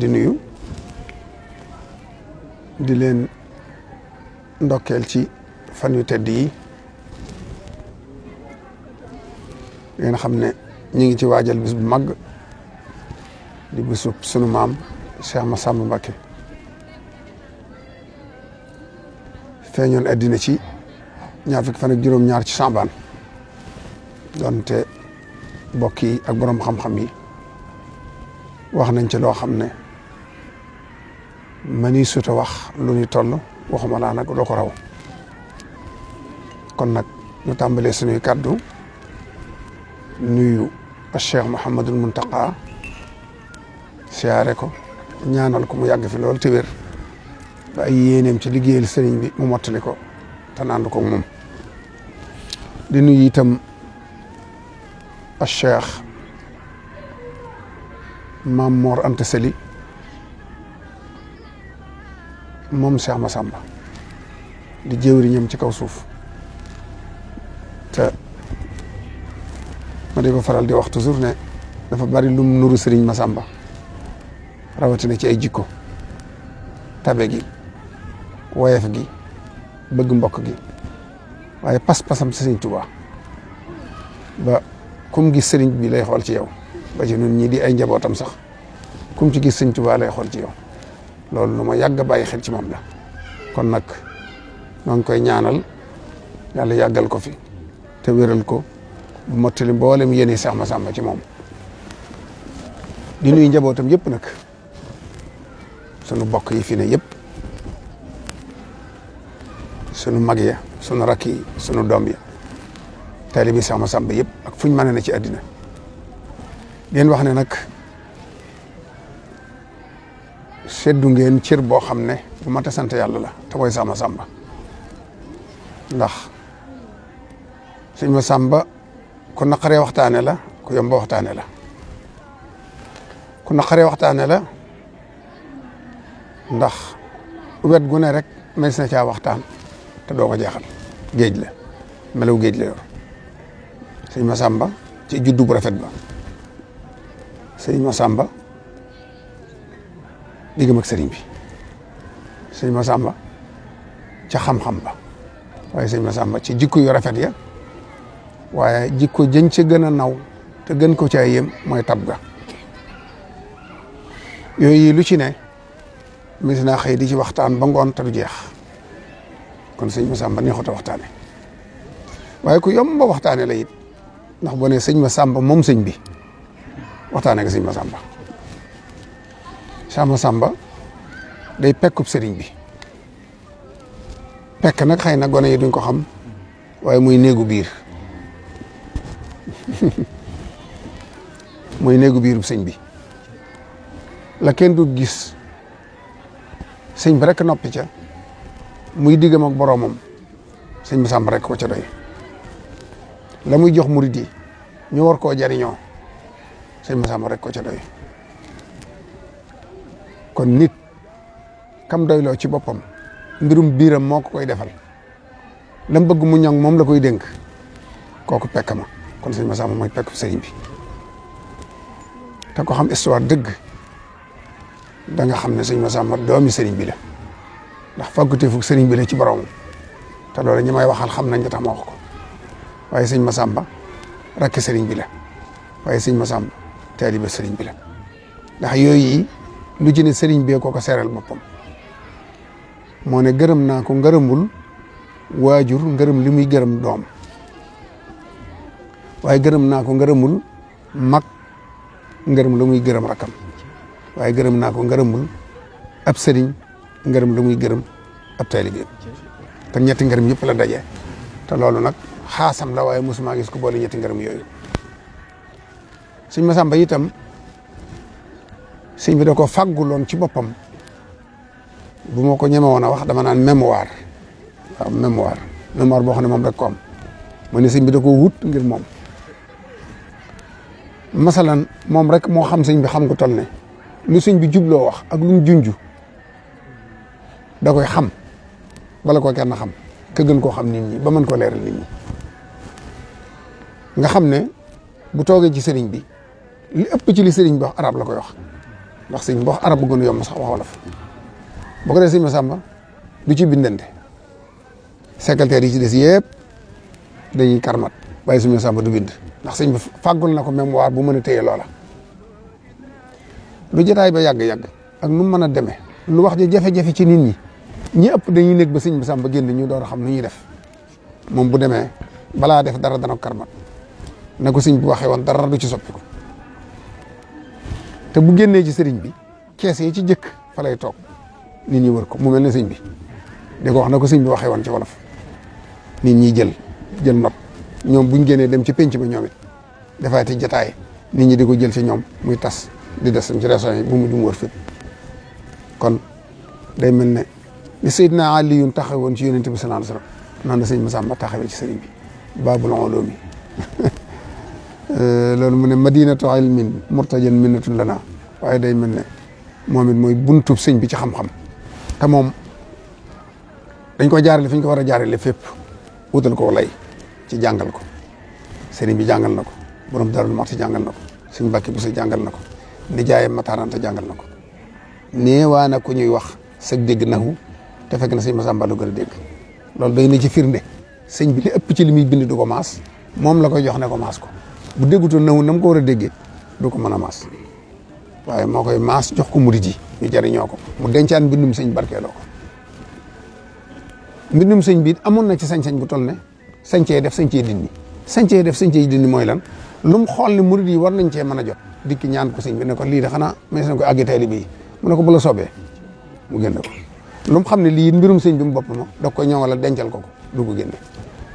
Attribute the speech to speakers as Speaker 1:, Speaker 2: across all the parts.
Speaker 1: di nuyu di leen ndokkeel ci fan yu tedd yi ngeen xam ne ñu ngi ci waajal bis bu mag di bisu sunu maam Cheikh Massamba Mbacké feeñoon addina ci ñaar fukki fan ak juróom-ñaar ci Saabaan donte bokk yi ak borom xam-xam yi wax nañ ci loo xam ne mani suta wax lu ñu toll waxuma laa nag doo ko raw kon nag ñu tàmbalee suñuy kàddu nuyu Cheikh Mouhamadul Muntaqa siyaare ko ñaanal ko mu yàgg fi lool te wér ba ay yéeneem ci liggéeyal sëriñ bi mu mottali ko te nand ko moom di nuyu itam Cheikh Maam Mor Anta Sali moom Cheikh Massamba di jëwriñam ci kaw suuf te ma di ko faral di wax toujours ne dafa bari lum nuru Sëriñ Massamba rawatina ci ay jikko tabe gi woyef gi bëgg mbokk gi waaye pas-pasam Sëriñ Tuubaa ba kum gis sëriñ bi lay xool ci yow ba ci ñun ñii di ay njabootam sax kum ci gis Sëriñ Tuubaa lay xool ci yow loolu lu ma yàgg a bàyyi xel ci moom la kon nag ñoo ngi koy ñaanal yàlla yàggal ko fi te wéral ko bu mottali mboolem yéene Cheikh Massamba ci moom di nuyu njabootam yëpp nag sunu bokk yi fi ne yëpp sunu mag ya sunu rakk yi sunu doom ya taalibi Cheikh Massamba yëpp ak fuñ mën na ci àddina leen wax ne nag seddu ngeen cër boo xam ne bu mat a sant yàlla la te mooy Cheikh Massamba ndax Sëñ Massamba ku naqaree waxtaane la ku yomb waxtaane la ku naqaree waxtaane la ndax wet gu ne rek mel na caa waxtaan te doo ko jeexal géej la melaw géej la yor Sëñ Massamba ci juddu bu rafet ba Sëñ Massamba diggam ak sëriñ bi Sëñ Massamba ca xam-xam ba waaye Sëñ Massamba ci jikko yu rafet ya waaye jikko jën ca gën a naw te gën ko caa yéem mooy tab ga yooyu lu ci ne mis naa xëy di ci waxtaan ba ngoon te du jeex kon Sëñ Massamba neexut a waxtaane waaye ku yomb a waxtaane la it ndax boo nee Sëñ Massamba moom sëñ bi waxtaane nga Sëñ Massamba Cheikh Massamba day pekkub sëriñ bi pekk nag xëy na gone yi duñ ko xam waaye muy néegu biir muy néegu biirub sëñ bi la kenn du gis sëñ bi rek noppi ca muy diggam ak boroomam Sëñ Massamba rek ko ca doy la muy jox murid yi ñu war koo jariñoo Sëñ Massamba rek ko ca doy kon nit kam doyloo ci boppam mbirum biiram moo ko koy defal lam bëgg mu ñoŋ moom la koy dénk kooku pekk ma kon Sëñ Massamba mooy pekk sëriñ bi te ko xam histoire dëgg da nga xam ne Sëñ Massamba doomi sëriñ bi la ndax fàgguteefu sëriñ bi la ci boromam te loolu ñi may waxal xam nañ nga tax ma wax ko waaye Sëñ Massamba rakk sëriñ bi la waaye Sëñ Massamba taalibe sëriñ bi la ndax yooyu lu ci ne sëriñ bee ko seeral boppam moo ne gërëm naa ko ngërëmul waajur ngërëm li muy gërëm doom waaye gërëm naa ko ngërëmul mag ngërëm lu muy gërëm rakam waaye gërëm naa ko ngërëmul ab sëriñ ngërëm lu muy gërëm ab taalibe te ñetti ngërëm yëpp la daje te loolu nag xaasam la waaye mosuma gis ko boole ñetti ngërëm yooyu Sëñ Massamba itam sëñ bi da ko fàgguloon ci boppam bu ma ko ñemewoon a wax dama naan mémoire waaw mémoire boo xam ne moom rek ko am mu ne sëñ bi da ko wut ngir moom masalan moom rek moo xam sëñ bi xam ko toll ne lu sëñ bi jubloo wax ak lu mu junju da koy xam bala ko kenn xam ka gën koo xam nit ñi ba mën koo leeral nit ñi nga xam ne bu toogee ci sëriñ bi li ëpp ci li sëriñ bi wax arab la koy wax ndax sëñ bi wax arab bu gën a yomb sax wax wolof boo ko dee sëñ Massamba du ci bindante secrétaire yi ci des yëpp dañuy karmat waaye sëñ Massamba du bind ndax sëñ bi fàggul na ko mémoire bu mën a téye loola lu jotaay ba yàgg-yàgg ak nu mu mën a demee lu wax ji jafe-jafe ci nit ñi ëpp dañuy nekk ba sëñ Massamba génn ñu door a xam nu ñuy def moom bu demee balaa def dara dana ko karmat na ko sëñ bi waxee woon dara du ci soppiku te bu génnee ci sëriñ bi kees yi ci jëkk fa lay toog nit ñi wër ko mu mel ne sëñ bi di ko wax na ko sëñ bi waxee woon ci wolof nit ñi jël not ñoom buñ génnee dem ci penc ma ñoom it defaati jataay nit ñi di ko jël ci ñoom muy tas di des ci régions yi bu mu jum wër fépp kon day mel ne ni Seydina Aliyun taxawoon ci yonent bi sallallahu alayhi wasallam noonu la sëñ Massamba taxawee ci sëriñ bi baabul ulumi loolu mu ne madinatu ilmin murtajan minnatun lana waaye day mel ne moom it mooy buntub sëñ bi ci xam-xam te moom dañ ko jaarale fi ñu ko war a jaarale fépp wutal ko lay ci jàngal ko sëriñ bi jàngal na ko borom Darou Mouhty jàngal na ko suñu Mbàkke Buso jàngal na ko nijaayam Matar Anta jàngal na ko neewaa na ku ñuy wax sag dégg naxu te fekk na sëñ Massamba lu gën a dégg loolu doy na ci firnde sëñ bi li ëpp ci li muy bind du ko maas moom la koy jox ne ko maas ko bu déggutoon naxu na mu ko war a déggee du ko mën a maas waaye moo koy maas jox ko murid yi ñu jariñoo ko mu dencaan mbindum sëñ barkeeloo ko mbindum sëñ bi amoon na ci sañ-sañ bu toll ne sañcee def sañcee dindi mooy lan lu mu xool ne murid yi war nañ cee mën a jot dikki ñaan ko sëñ bi ne ko lii de xanaa mais nañ ko àggi taalibe yi mu ne ko bu la soobee mu génne ko lu mu xam ne lii mbirum sëñ bi mu bopp ma da koy ñoŋal dencal ko du ko génne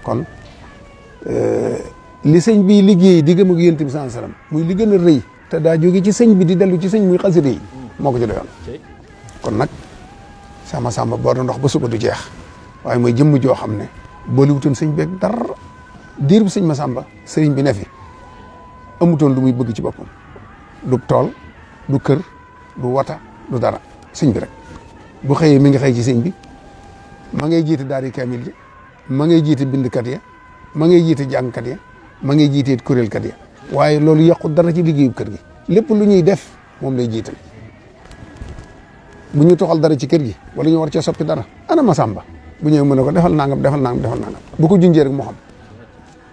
Speaker 1: kon li sëñ bi liggéey diggam ak yonent bi sallallahu alayhi wasallam muy li gën a rëy te daa jóge ci sëñ bi di dellu ci sëñ muy xasida yi moo ko ci doyoon kon nag Cheikh Massamba boo doon dox ba suba du jeex waaye mooy jëmm joo xam ne booliwutoon sëñ beeg dara diir bu sëñ Massamba sëriñ bi ne fi amutoon lu muy bëgg ci boppam du tool du kër du wata du dara sëñ bi rek bu xëyee mi ngi xëy ci sëñ bi ma ngay jiite daari kaamil ji ma ngay jiite bindkat ya ma ngay jiite jàngkat ya ma ngay jiite kuréelkat ya waaye loolu yàqu dara ci liggéeyu kër gi lépp lu ñuy def moom lay jiital bu ñu toxal dara ci kër gi wala ñu war cee soppi dara ana Massamba bu ñëwee mën na ko defal nangam bu ko junjee rek moo xam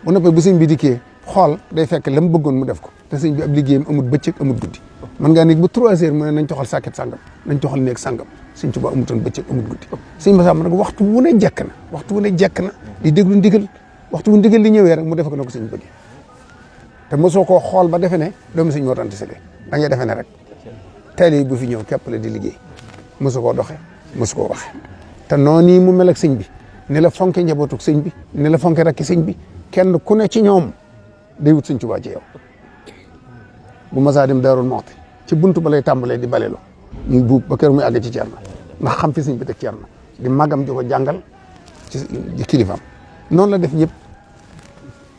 Speaker 1: bu noppee bu sëñ bi dikkee xool day fekk la mu bëggoon mu def ko te sëñ bi ab liggéeyam amul bëccëg amul guddi mën ngaa nekk ba 3 heures mu ne nañ toxal sàkket sàngam nañ toxal néeg sàngam sëñ Tuubaa amutoon bëccëg amul guddi sëñ Massamba nag waxtu wu ne jekk na di déglu ndigal waxtu wu ndigal li ñëwee rek mu def ko na ko sëñ bëgg te mosoo koo xool ba defe ne doomu sëñ Mor Anta Sali da ngay defe ne rek teel yi bu fi ñëw képp la di liggéey mosu koo doxe mosu koo waxe te noonu mu mel ak sëñ bi ni la fonke njabootuk sëñ bi ni la fonke rakki sëñ bi kenn ku ne ci ñoom day wut sëñ Tuubaa ci yow bu masaa dem Daaru Muxti ci buntu ba lay tàmbalee di balelo muy buub ba kër muy àgg ci Cerno ndax xam fi sëñ bi teg Cerno di magam di ko jàngal ci kilifaam noonu la def ñëpp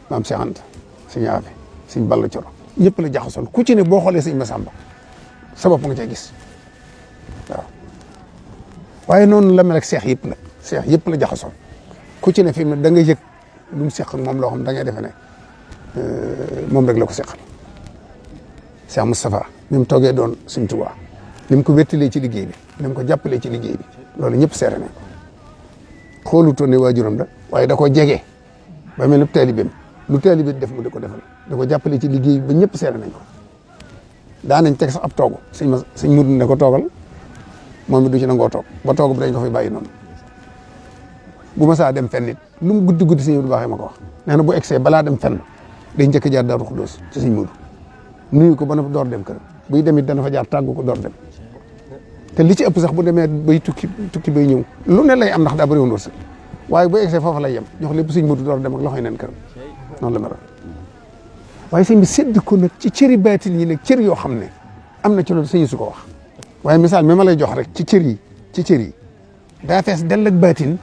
Speaker 1: maam Cheikh Anta sëñ Afe sëñ Balla Coro ñëpp la jaxasoon ku ci ne boo xoolee sëñ Massamba sa bopp nga cay gis waaw waaye noonu la mel ak seex yëpp nag seex yëpp la jaxasoon ku ci ne fi mu da nga yëg lu mu seq ak moom loo xam da ngay defe ne moom rek la ko seqal Cheikh Moustapha ni mu toogee doon sëñ Tuubaa ni mu ko wettilee ci liggéey bi ni mu ko jàppalee ci liggéey bi loolu ñëpp seere nañ ko xoolutoon ne waajuram la waaye da koo jege ba mel ni taalibeem lu taalibe def mu di ko defal da ko jàppale ci liggéey bi ba ñëpp seere nañ ko daan nañ teg sax ab toogu sëñ Mudu ne ko toogal moom it du ci nangoo toog ba toogu bi dañ ko fi bàyyi noonu bu ma saa dem fenn it lu mu guddi guddi sëñ Mudu baaxee ma ko wax nee na bu egsee balaa dem fenn day njëkk jaar Daaru Xuddoos ci sëñ Mudu nuyu ko ba na door dem kër buy dem it dana fa jaar tàggu ko door dem te li ci ëpp sax bu demee bay tukki bay ñëw lu ne lay am ndax daa bëri woon wërsëg waaye bu egsee foofa lay yem jox lépp sëñ Mudu door dem ak loxoy neen këram noonu la meroon waaye sëñ bi sédd ko nag ci cëri baatin yi nag cër yoo xam ne am na ci loolu sëñ su ko wax waaye misaal mi ma lay jox rek ci cër yi daa fees dell ak baatin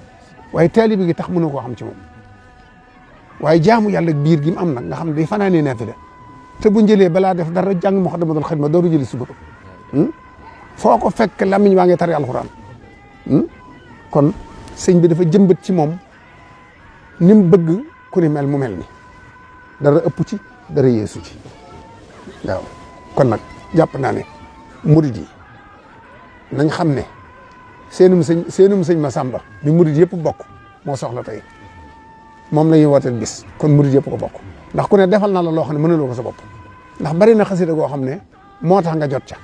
Speaker 1: waaye taalibe gi tax mënu koo xam ci moom waaye jaamu yàlla biir gi mu am nag nga xam ne day fanaanee naafila te bu njëlee balaa def dara jàng Muxaddamatul Xidma dooru jëli suba foo ko fekk lamiñ waa ngi tari alxuraan kon sëñ bi dafa jëmbat ci moom ni mu bëgg ku ni mel mu mel ni dara ëpp ci dara yeesu ci waaw kon nag jàpp naa ne murid yi nañ xam ne seenum sëñ Massamba bi murid yëpp bokk moo soxla tey moom la ñuy wooteel bis kon murid yëpp ko bokk ndax ku ne defal na la loo xam ne mënuloo ko sa bopp ndax bari na xasida goo xam ne moo tax nga jot ca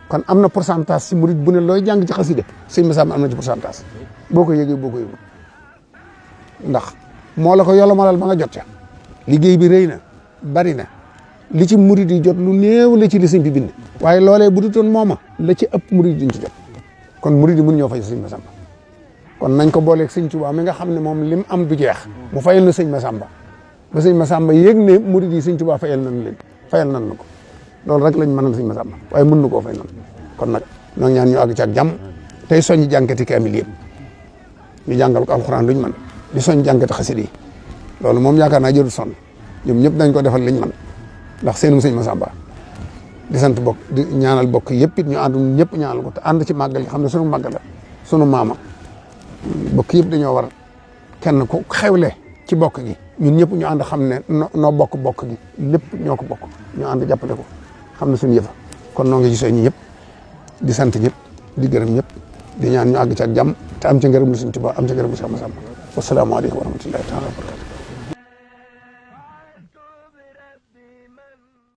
Speaker 1: kon am na pourcentage si murid bu ne looy jàng ci xasida sëñ Massamba am na ci pourcentage boo ko yëgee boo ko yëgul ndax moo la ko yolomalal ba nga jot ca liggéey bi rëy na bari na li ci murid yi jot lu néew la ci li sëñ bi bind waaye loolee bu dutoon mooma la ci ëpp murid yi duñ ci jot kon murid yi mun ñoo fay sëñ Massamba kon nañ ko booleeg sëñ Tuubaa mi nga xam ne moom lim am du jeex mu fayal na sëñ Massamba ba sëñ Massamba yëg ne murid yi sëñ Tuubaa fayal nañ leen fayal nañ ko loolu rek lañ mënal sëñ Massamba waaye mën na koo fay noonu kon nag ñoo ñaan ñu àgg ci ak jàmm tey soññi jànkati kaamil yëpp ñu jàngal ko alxuraan luñ mën di soñ jànkati xasida yi loolu moom yaakaar naa jërul sonn ñoom ñëpp dañ ko defal liñ mën ndax seenum sëñ Massamba di sant bokk di ñaanal bokk yëpp it ñu ànd ñëpp ñaanal ko te ànd ci màggal yi xam ne sunu màggal la sunu maama bokk yëpp dañoo war kenn ku xewle ci bokk gi ñun ñëpp ñu ànd xam ne noo bokk gi lépp ñoo ko bokk ñu ànd jàppale ko xam ne suñu yëfa kon noo ngi gisee ñi ñëpp di sant ñëpp di gërëm ñëpp di ñaan ñu àgg ci ak jàmm te am ci ngërëm lu Sëñ Tuubaa am ci ngërëm lu Cheikh Massamba wasalaamaaleykum wa rahmatullahi taala wa barakatuh